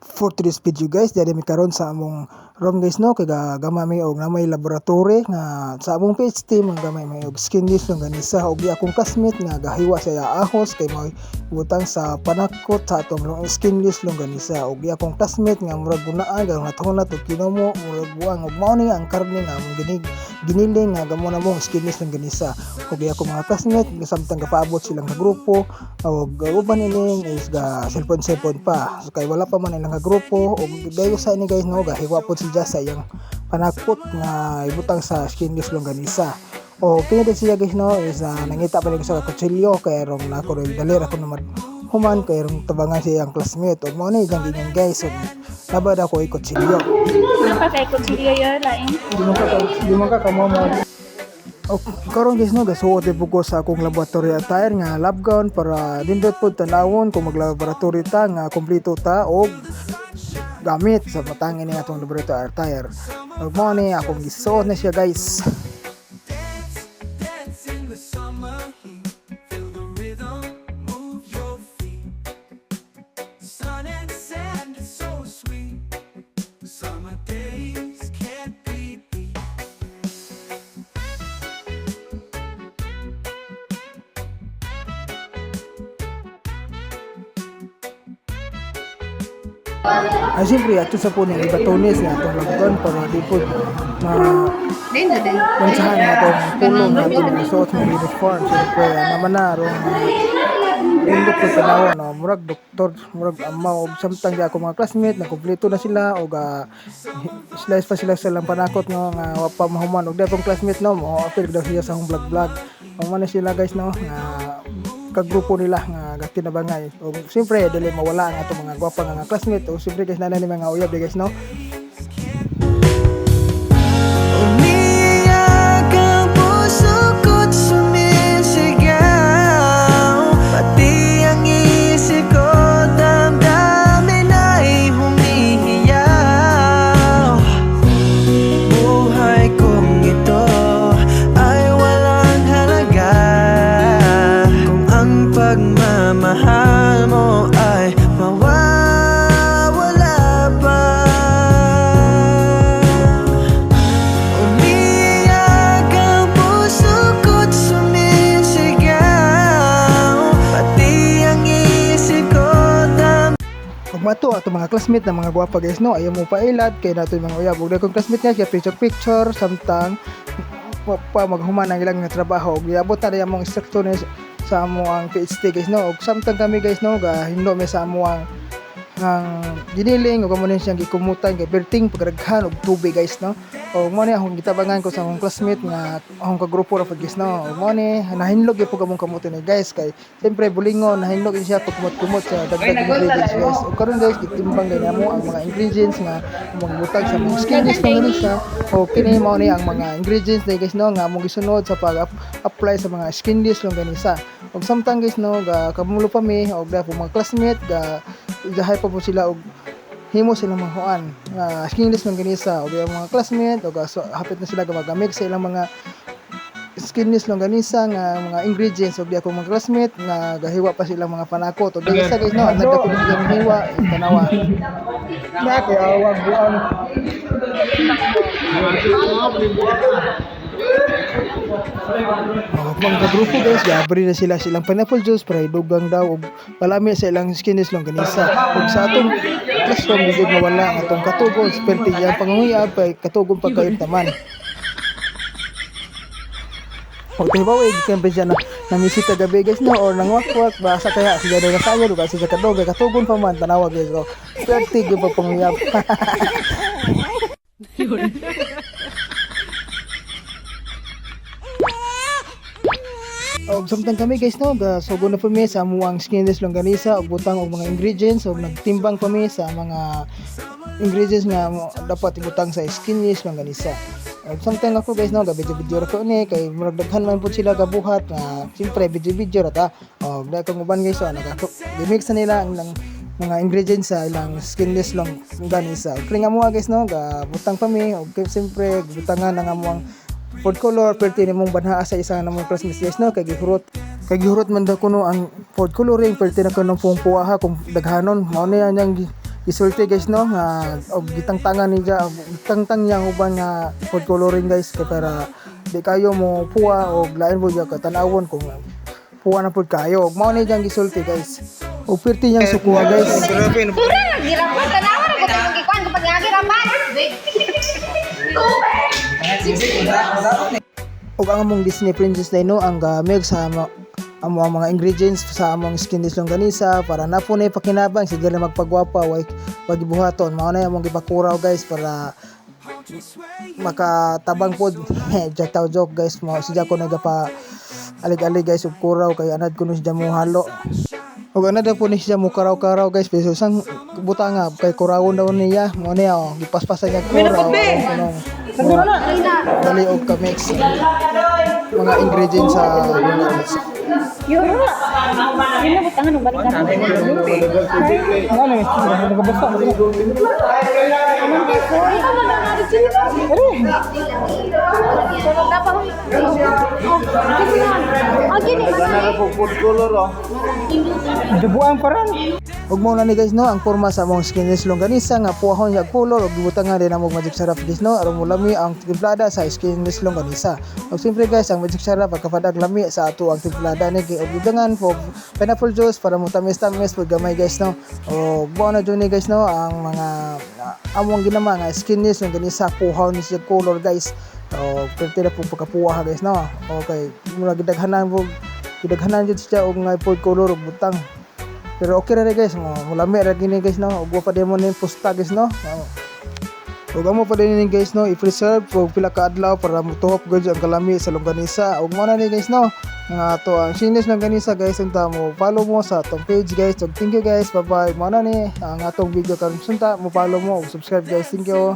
For today's video, guys, diri mi karon sa among room, guys, no, kay gama mi og namay laboratory nga sa among PhD, gamay mi og skinless longganisa. Og akong classmate nga gahiwa sa iya ahos kay may butang sa panakot sa atong long skinless longganisa. Og akong classmate nga murag gunaan gahunat-hunat og kinomo, murag buang, og mao ni ang karne nga among giniling nga gamo na mong skinless longganisa. Og akong mga classmate, samtang gapaabot silang kagrupo og uban ini is ga cellphone cellphone pa. So, kay wala pa man ilang kagrupo. Og dayo sa ini, guys, no, gahiwa pod siya sa iyang panakot nga ibutang sa skinless longganisa. O kini din siya, guys, no, is nangita pa rin sa kutsilyo kay rong nako ro dali ra ko naman human kay rong tabangan siya ang classmate. Og mao ni iyang gingan, guys, og nabad ako i kutsilyo. Ano pa kay kutsilyo yun, lain? Di man ka kamo mo. O karon, guys, no, gasuot po ko sa akong laboratory attire nga lab gown para nindot pod tanawon kung maglaboratory ta nga kompleto ta og gamit sa matangin ni atong laboratory attire. Ug mao ni akong gisuot na siya, guys. Dance in the summer heat. Feel the rhythm, move your feet. Sun and sand, it's so sweet. Summer days can't be beat. Ay siyempre, ato sa po ni ibatonis nga atong lab gown para di po ma mansahan nga atong pulong nga atong gisuot nga uniform. Siyempre, naman na rong nindot ko tanawa, no, murag doktor, murag amaw. Og samtang di ako mga classmate na kompleto na sila og slice pa sila sa ilang panakot, no, nga wa pa mahuman. Og di akong classmate, no, mo apil daw siya sa akong vlog vlog. Og man na sila, guys, no, nga kagrupo nila nga gatinabangay. Og siyempre dili mawala ang atong mga gwapa nga classmate. Og siyempre, guys, naa ni mga uyab di, guys, no. Umiiyak ang puso ko't sumisigaw. Pati ang isip ko, damdamin ay humihiyaw. Buhay kong ito ay walang halaga kung ang pagmamahal mo ay mawawala pa. Umiiyak ang puso ko't sumisigaw. Pati ang isip ko dam Ug mato ato mga classmate na mga gwapa, guys, no, ayaw mo pailad kay nato yung mga uyab. Ug akong classmate nga siya picture picture samtang pa maghuman ang ilang nga trabaho. Ug giabot na rin among instructor ni sa amo ang PhD, guys, no. Ug samtang kami, guys, no, gahinlo mi sa amo ang giniling ug amo ni siyang gikumutan kay perting pagdaghan og tubig, guys, no. Og mo ni akong gitabangan ko sa akong classmate nga akong kagrupo ra pud, guys, no. Og mo ni nahinlog gyud pud among kamot ni, guys, kay siyempre bulingon, nahinlog gyud siya pagkumot-kumot sa dagdag ingredients, guys. Ug karon, guys, gitimbang gani amo ang mga ingredients nga among butang sa mga skinless longganisa. O kini mao ni ang mga ingredients ni, guys, no, nga among gisunod sa pag-apply sa mga skinless longganisa. Ug samtang, guys, no, ga kamulo pa mi og da po mga classmate ga jahay pa po sila og himo silang mga huan nga skinless longganisa. Og ang mga classmate og so, hapit na sila magamit sa ilang mga skinless longganisa nga mga ingredients. Og di ako mga classmate nga gahiwa pa silang mga panakot. Og isa, guys, no, nagdako na sila hiwa, tanawa na kay awag buang. Oh, mga kagrupo, guys, gabri na sila silang pineapple juice para idugang daw og palami sa ilang skinless longganisa. Ug sa atong classroom, di jud mawala ang atong katugon, perti iyang pangunguyab kay katugon pagkayop taman. Og tibaw eh, gikan pa siya na namisita gabi, guys, no, or nangwakwak ba sa kaya siya daw nasayod ug siya kadog katugon pa man, tanawa, guys, oh. Perti gyud pa panguyab. Og samtang kami, guys, no, gasugo na pa mi sa amuang skinless longganisa og butang og mga ingredients og nagtimbang pa mi sa mga ingredients nga dapat ibutang sa skinless longganisa. Og samtang ako, guys, no, ga video-video ra ko ni kay murag daghan man pud sila gabuhat nga siyempre video-video ra ta. Og dahil kong uban, guys, so nagako gimix na nila ang ilang mga ingredients sa ilang skinless longganisa. Og kini nga mua, guys, no, ga butang pa mi og siyempre butangan ang amuang food color. Perti nimong banhaa sa isa namong classmates, guys, no, kay gihurot man daw kuno ang food coloring. Perti na kuno pong puwaha kung daghanon. Mao ni ang Gisulti, guys, no, nga og gitangtangan niya, gitangtang niya ang uban nga food coloring, guys, kay para di kayo mo puwa og lain po siya katanawon kung puwa na pud kayo. Og mao ni diyang gisulti, guys, og pirti niyang sukuha, guys. Pura na girapan tanawa ra ko imong gikuan kapag nga girapan. Ug ang among Disney Princess na, no, ang gamig sa amo ang mga ingredients sa among skinless longganisa para na po na ipakinabang sige na magpagwapa way pagibuhaton. Mao na among gipakuraw, guys, para makatabang pod. Joke taw joke, guys. Mao siya ko nagapa alig-alig, guys, ug kuraw kay anad kuno siya mo halo ug anad po ni siya mo karaw-karaw, guys, pero sang butanga kay kurawon daw niya. Mao niya, oh, gipaspasan niya kuraw kanong dali og ka-mix mga ingredients sa longganisa. Yun na. Yun na butangan balik na. Ano ni? Nagabasa. Dubuan pa ran. Ug mao na ni, guys, no, ang porma sa among skinless longganisa nga puwahon sa color ug gibutangan din among Magic Sarap, guys, no, aron molami ang timplada sa skinless longganisa. Ug siyempre, guys, ang Magic Sarap pagkapadag lami sa ato ang timplada ni ug gibutangan po pineapple juice para mo tamis-tamis pud gamay, guys, no. Ug mao na jud ni, guys, no, ang mga among ginama nga skinless longganisa, puhaw ni siya color, guys. O pwede na po pagkapuha, guys, no. Okay, mura gidaghanan jud siya og nga food color ug butang. Pero okay ra rin, guys, mo mulami ra gini, guys, no. Ug wa pa din mo ni pusta, guys, no. Ug amo pa din ni, guys, no, i-preserve og pila ka adlaw para motuhop gud ang kalami sa longganisa. Ug mo na ni, guys, no, nga ato ang skinless longganisa, guys. Unta mo follow mo sa atong page, guys. Ug thank you, guys. Bye bye. Mo na ni ang atong video karon. Unta mo follow mo ug subscribe, guys. Thank you.